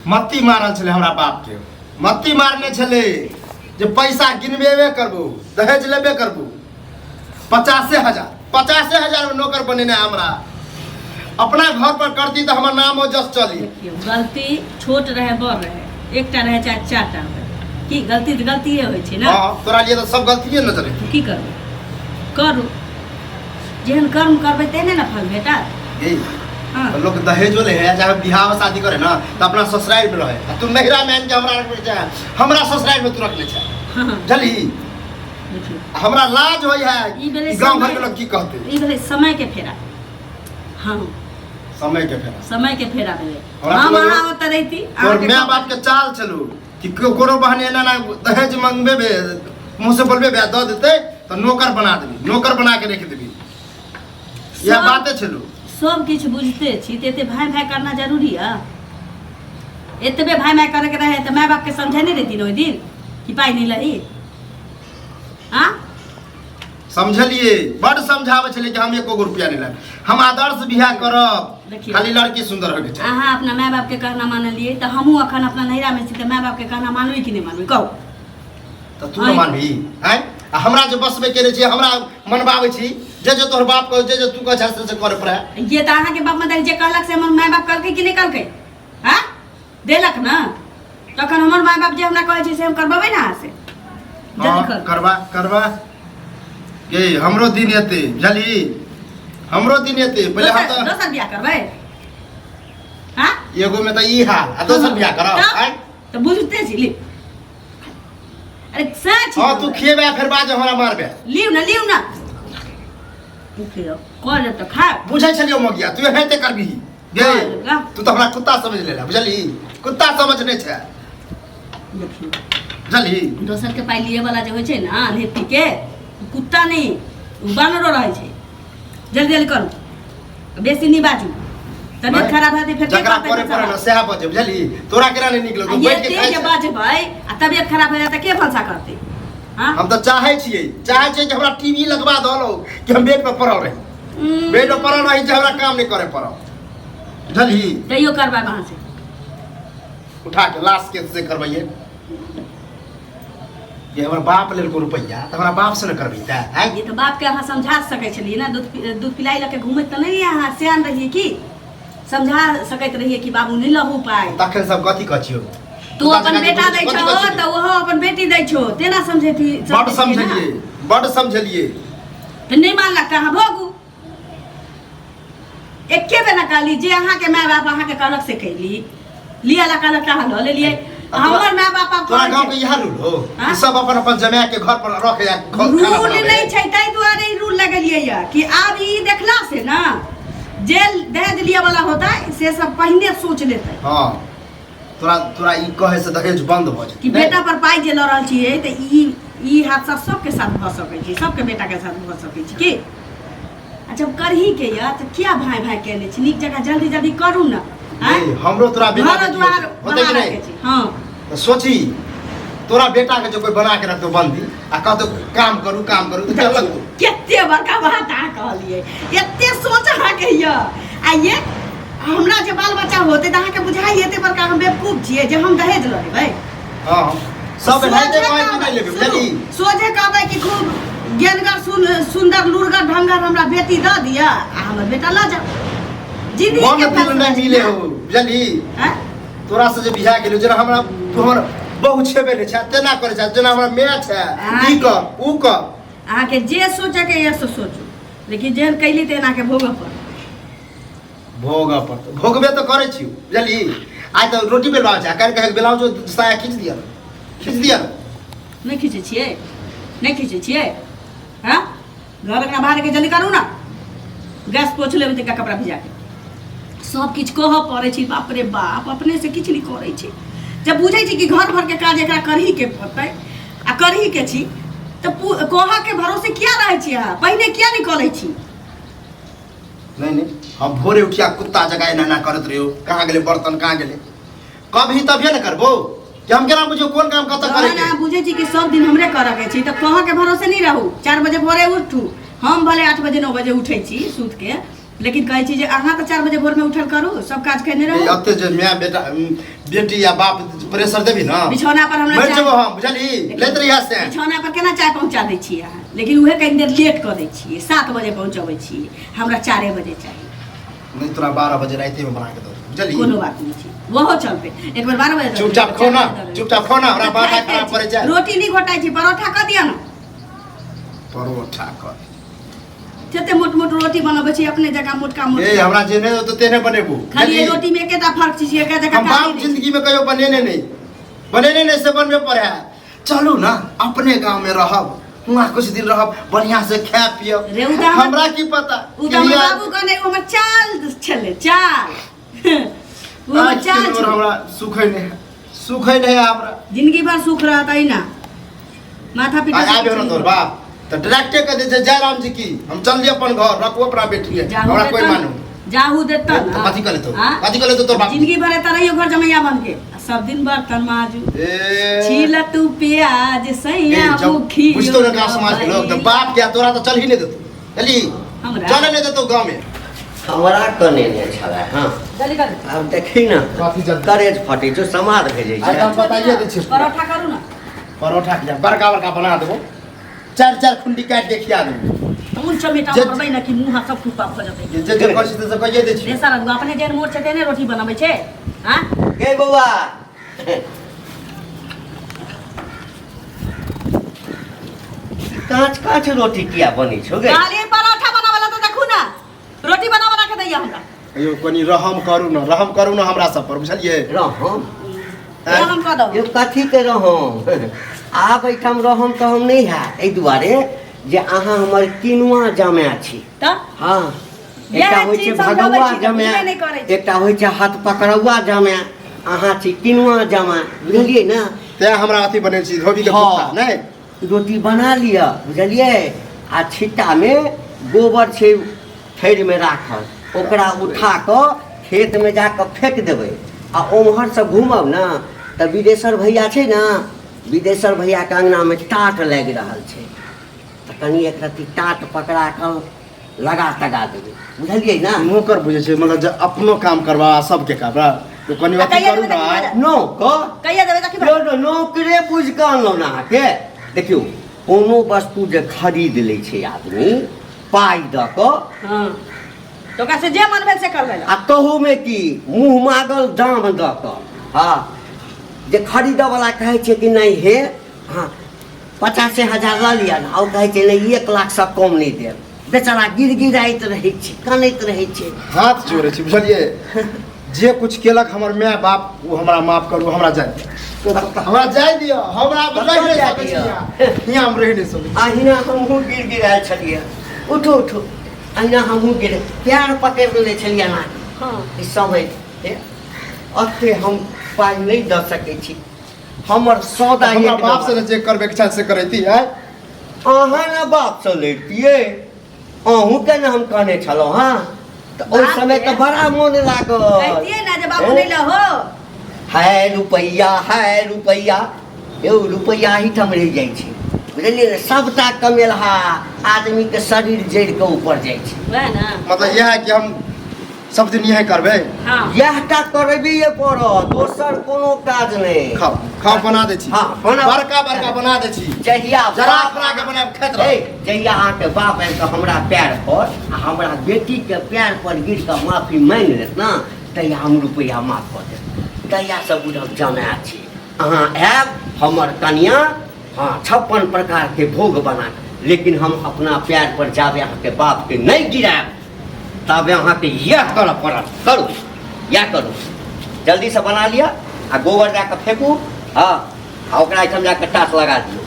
मत्ती मारल छलै हमरा बापके, मत्ती मारने छलै जे पैसा गिनबेबे करबो, दहेज लेबे करबो। 50,000, 50,000 में नौकर बनेने हमरा। अपना घर पर करती तऽ हमर नाम जस चली। देखियौ, गलती छोट रहे बड़ रहे, एकटा रहे चाहे चारिटा रहे, की गलती तऽ गलतिए होइ छै ने। हाँ, तोरा लिए तऽ सब गलतिए नजर एतौ। की करबै, करू, जेहन कर्म करबै तेहने ने फल भेटत। ए, हाँ। तऽ लोक दहेजो ले है, चाहे बियाह शादी करे ना तऽ अपना ससुराल में रहे, आ तू नैहरा में आनि के हमरा रखने छै, हमरा ससुराल में तू रखने छै। हाँ। बुझलही? देखियौ, हमरा लाज होइ है। ई भेलै कि गाँव घर के समय। लोग की कहते। ई भेलै समय के फेरा। हाँ। समय के फेरा। समय के फेरा भेलै। हमरा हम तो लगै- अहाँ ओतऽ रहिती तोर अहाँके माय बाप के चाल छलू कि कोनो बहाने एना ना दहेज मंगबे बे, मुँह से बोलबे बे दऽ देतै तऽ नौकर बना देबी, नौकर बना के रख देबी। इएह बाते छलू। सब किछु बुझते छी तऽ एते भाय भाय करना जरूरी है? एतबे भाय भाय करैके रहे तऽ माय बापके समझेने रहिती ने ओहि दिन कि पाइ नहि लही। हाँ। समझलिए, बड समझाबै छलै कि हम एको गो रुपया नहि लेब, हम आदर्श बियाह करब। देखियौ। खाली लड़की सुंदर होके चाही। अहाँ अपना माय बापके कहना मानलियै तऽ हमहूँ अखन अपना नैहरामे छी तऽ माय बापके कहना मानबै कि नहि मानबै, कहू? तऽ तू ने मानबही? आँय, आ हमरा जे बसमे केने छी, हमरा मनबाबै छी, जे जे तोहर बाप कह, जे जे तू कह छै से करे पड़े। ये तऽ अहाँके बाप मतारी जे कहलक से हमर माय बाप कहलकै कि नहि कहलकै? हाँ, देलक ने। तखन हमर माय बाप जे हमरा कहै छै से हम करबेबै ने अहाँ से। जल्दी हाँ, करू। करबा करबा ये, हमरो दिन एते, बुझलही? हमरो दिन एते। पहिले हम दोसर तऽ दोसर बियाह करबै? हाँ। एगो में तऽ ई हाल आ दोसर बियाह करब? तब? आँय? तऽ बुझते छी, ली। अरे सच। हाँ, तू खिएबे फेर बाद हमरा मारबे। लिउ ने, लिउ ने, कऽ लेब तऽ खा। बुझै छलियौ मगिया, तू एनाहिते करबिही गे। हाँ, तू तऽ हमरा कुत्ता समझ लेला, बुझलही? कुत्ता समझ नहि छै। देखियौ। बुझलही? दोसर के पाइ लिए वाला जे होइ छै ने नेती के, ओ कुत्ता नहि, ओ बानरो रहै छै। जल्दी जल्दी करू, बेसी नहि बाजू, तबियत नहि। खराब हेतै फेर के जकरा करतै करे पड़े भनसा? ने सएह बजे, बुझलही? तोरा केना नहि नीक आ लगतौ बैठ के एते खाइ जे छै। बजबै आ तबियत खराब हो जायत तऽ के भनसा करतै? हाँ। हम तऽ चाहै छियै, चाहै छियै कि हमरा टीवी लगवा दलो कि हम बेड पर पड़ल रही। बेड पर पड़ल रही जे हमरा काम नहि करे पड़ल, बुझलही? तैयो करबै अहाँ से। उठा के लाश के से करबैये। ये हमर बाप लेलको रुपैआ तऽ हमरा बाप से ने करबै तऽ आँय? ये तऽ बापके अहाँ समझा सकै छलियै ने। दूध दूध पिलाई लऽ के घूमैत तऽ नहि अहाँ सियान रहियै कि समझा सकैत रहियै कि बाबू नहि लहू पाइ? तखन सब कथी कहै छियौ? तू अपन बेटा दै छौ तऽ ओहो अपन बेटी दै छौ, तेना समझेती। बड समझलियै, बड समझलियै। तऽ नहि मानलक तऽ अहाँ भोगू। एके बेर ने कहली जे अहाँके माय बाप अहाँके कहलक से कैली, लिअ ला कहलक तऽ अहाँ लऽ लेलियै। हमर माय बाप आब तोरा कहै गाँव के छै- इएह रूल हो? हाँ? कि सब अपन अपन जमाय के घर पर रखे या खाना रूल बनावे? नहि छै, ताहि दुआरे ई रूल लगेलियै यऽ कि आब ई देखला से ने जे दहेज लिअ वाला होतै से सब पहिने सोच लेतै। हाँ, तोरा तोरा ई कहे से दहेज बंद भऽ जेतै कि बेटा पर पाइ जे लऽ रहल छियै तऽ ई हादसा सबके साथ भऽ सकै छै, सबके बेटा के साथ भऽ सकै छै की। आ जब करही के यऽ तऽ किया भाय भाय केने छी? नीक जकाँ जल्दी जल्दी करू ने, आँय? नहीं, हमरो तोरा बेटा घरो बेटी दुआर होतै कि बना नहि? राखै छी। हाँ। तऽ सोची, तोरा बेटा के जो कोई बना के रखतो बंदी आ कहतो काम करू काम करू तऽ केहन लगतौ? कते बड़का बात अहाँ कहलियै, एते सोच अहाँके यऽ। आ ये हमरा जे बाल बच्चा होतै तऽ अहाँके बुझाइ एते बड़का हम बेवकूफ छियै जे हम दहेज लऽ लेबै? हाँ, सब एनाहिते कहै कि नहि लेबै, सुनू, बुझली? सोझे कहबै कि खूब ज्ञानगर सुन्दर लुरगर ढंगर हमरा बेटी दऽ दिअ आ हमर बेटा लऽ जाओ। जिंदगी मन के दिल फैसला नहि छै मिले ने। हो, बुझली? हैं? तोरा से जे बियाह गेलो, जेना हमरा तू हमर बहु छेबे नहि छै तेना करै छै जेना हमरा माय छै। ई कर ऊ कर। अहाँके जे सोचके यऽ से सोचू, लेकिन जेहन कैली तेहन अहाँके भोगऽ पड़त। भोगऽ पड़तौ, भोगबे तऽ करै छी, बुझली? आइ तऽ रोटी बेलबाबै छै आ काल्हि कहै ब्लाउजो साया खींच दिअ, खींच दिअ। नहि खींचै छियै, नहि खींचै छियै। हँ, घर अंगना बाहरके जल्दी करू ने, गैस पोछि लेबै तनिका कपड़ा भिजा के। सब किछु कहऽ पड़ै छै, बाप रे बाप। अपनेसँ किछु नहि करै छै। जब बुझै छी कि घर भरके काज एकरा करहीके पड़तै आ करहीके छी तऽ कहऽके भरोसे किया रहै छी अहाँ? पहिने किया नहि कऽ लै छी? नहीं नहीं, हम भोरे उठिया कुत्ता जकाँ एना एना करैत रहियो, कहाँ गेलै बर्तन, कहाँ गेलै, कभी तभिए ने करबो कि हम केना बुझियौ कोन काम कतऽ करे तहन के। अहाँ बुझै छी कि सब दिन हमरे करऽ के छै तऽ कहऽ के भरोसे नहि रहू। 4 बजे भोरे उठू, हम भले 8 बजे 9 बजे उठै छी सुति के, लेकिन कहै छी जे अहाँ तऽ 4 बजे भोरमे उठल करू, सब काज केने रहू। एते जे माय बेटा बेटी या बाप प्रेशर देबी ना, बिछौना पर हमरा मरि जेबो हम, बुझली? लैत रहिया से। बिछौना पर केना चाय पहुंचा दै छियै अहाँ? लेकिन उहे कनि देर लेट कऽ दै छियै, 7 बजे पहुंचबै छियै, हमरा 4 बजे चाही। नहीं, तोरा 12 बजे राति में बना के दो, बुझली? कोनो बात नहीं छै, ओहो चलतै। एक बेर 12 बजे चुपचाप खाओ ना, चुपचाप खाओ ना, हमरा माथा खराब करै छै। रोटी नहीं घोटाइ छै, परोठा कऽ दिअ ना। परोठा कर। जते मोट मोट रोटी बनबै छी अपने जकाँ मोटका ए मोटका। हमरा जे नहि होतौ तेहने बनेबू। खाली बुझली? रोटी में एकेटा फर्क छै, एके जकाँ हम बाप काटी दै छै। जिंदगी में कहियो बनेने नहीं, बनेने नहीं से बनबे पर है। चलू ना अपने गांव में रहब, वहाँ कुछ दिन रहब, बढ़िया से खाए पियब। रे, उ तऽ हमर- हमरा की पता उ तऽ हमर बाबू कहने ओ हमर चाल छलै, चाल ओ हमर आँखि चाल के नोर छलै। हमरा सुखै नहीं है, सुखै नहीं है हमरा। जिंदगी भर सुख रहत ना, माथा पीटा आ आबे ना तोर बाप तऽ डायरेक्टे कह दै छै जय राम जी की, हम चल लिए अपन घर, रखू अपना बेटी के, जाहू हमरा कोई देतन, मानू जाहू देतन। तो कथी कह लेतो? हाँ? कथी कह लेतो तोर बाप? जिंदगी भर एतऽ रहियो घर जमैया बन के, आ सब दिन बर्तन माजू, ए छील तू प्याज ए, सैया जब मुखी। बुझतो ना गाँव समाज के लोग, तो बाप क्या तोरा तो चल ही नहीं देतो, चली हमरा? चले नहीं देतो गाँव में। हमरा कने ने छलै। हँ। जल्दी कर। आब देखी ने। कथी जल्दी? करेज फटै छौ, समाद भेजै आइ छै। तऽ हम बताइए दै छी। परोठा करू ना। परोठा खिया, बड़का बड़का बना देबो, चारि चारि खुंडी काटि के खिया देबो। तून चमेटा जे- मारबै ना कि मुँह हाथ सब फूफा भऽ जेतै। जे जे कहै छी से कहिए दै छी। रे सारा अपने जेहन मोट छै तेहने रोटी बनबै छै। हाँ। गे बौआ, काँच काँच रोटी किया बनै छौ गे? कहलियै परोठा बनाबै लए तऽ देखू ना रोटी बना बना के दैया हमरा। यौ कनि रहम करू ने, रहम करू ने हमरा सब पर, बुझलियै? रहम? आँय? रहम कऽ दौ। यौ कथी के रहम? आब एहिठाम रहम तऽ हम नहि हैत, एहि दुआरे जे अहाँ हमर किनुआ जमाए छी। तऽ हँ, इएह एकटा होइ छै चीज समझबै भगौआ छी तऽ जमाए, बुझबे नहि करै छी। एकटा होइ छै हाथ पकड़ौआ जमाए, अहाँ छी किनुआ जमाए, बुझलियै ने? तें हमरा अथी बनेने छी धोबी के हँ। कुत्ता नहि। रोटी बना लिअ, बुझलियै? आ छिट्टामे गोबर छै थैरमे राखल, ओकरा उठा कऽ खेतमे जा कऽ फेंक देबै। आ ओम्हरसँ घूमब ने तऽ बिदेशर भैया छै ने, बिदेशर भैयाके अङ्गनामे टाट लागि रहल छै, तऽ कनि एक रत्ती टाट पकड़ा कऽ लगा तगा देबै, बुझलियै ने? नौकर बुझै छै, मतलब जे अपनो काम करबा आ सबके करबा, तो कनि आ अथी कहिया करू देबै ने। तऽ की नौकर कहिया देबै तऽ की? यौ तऽ नौकरे बुझि कऽ अनलहुँ ने अहाँके। देखियौ, कोनो वस्तु जे खरीद लै छै आदमी पाइ दऽ कऽ, हँ, तऽ ओकरा से जे मन भेल से करबै। आ तहूमे की मुँह मागल दाम दऽ कऽ। हँ, जे खरीदऽवला कहै छै कि नहि हे, हँ, 50,000 लऽ लिअ ने, आ ओ कहै छै नहि, 1 लाखसँ कम नहि देब। बेचारा गिड़गिड़ाइत रहै छै, कनैत रहै छै। हाथ जोड़ै छी, बुझलियै? जे कुछ केलक हमर माय बाप, ओ हमरा माफ करू, हमरा जाय दिअ, हमरा जाय दिअ, हमरा आब रहि नहि जाय सकै छी दिअ? यहाँ। हियाँ हम रहि नहि सकै छी। अहिना हमहूँ गिड़गिड़ायल छलियै। उठू उठू। अहिना हमहूँ गिर पैर पकड़ि लेने छलियै अहाँके। ई समय हे, एते हम पाइ नहि दऽ सकै छी, हमर सौदा हमरा एक बाप से नम्बर। ने जे करबे के चाहे से करैती आय। अहाँ ने बापसँ लड़तियै, अहूँके ने हम कहने छलहुँ। हँ, तऽ ओहि बाप समय रे। तऽ बड़ा मोन लागल। कहितियै ने जे बाबू नहि लहो। है रुपैआ, है रुपैआ। यौ, रुपैआ एहिठाम रहि जाइ छै, बुझलियै ने? सभटा कमेलहा आदमीके शरीर जड़ि कऽ ऊपर जाइ छै। वएह ने। मतलब इएह है कि हम सब दिन इएह करबै? हँ। इएह टा करबैए पड़त, दोसर कोनो काज नहि। खाओ खाओ, बना दै छी। हँ, बना। बड़का बड़का बना दै छी। जहिया जरा बाप- फरा के बनायब, खाइत रह। ए, जहिया अहाँके बाप आबि कऽ हमरा पैर पर आ हमरा बेटीके पैर पर गिर कऽ माफी मांगि लेत ने, तहिया हम रुपैआ माफ कऽ देब। तहियासँ बुझब जमाए छी। अहाँ आयब, हमर कनियाँ, हँ, 56 प्रकारके भोग बना कऽ, लेकिन हम अपना पैर पर जाबे अहाँके बापके नहि गिरायब ताबे अहाँके इएह करऽ पड़त। करू, इएह करू, जल्दीसँ बना लिअ आ गोबर दए कऽ फेकू। हँ, आ ओकरा एहिठाम जा कऽ टाट लगा दियौ।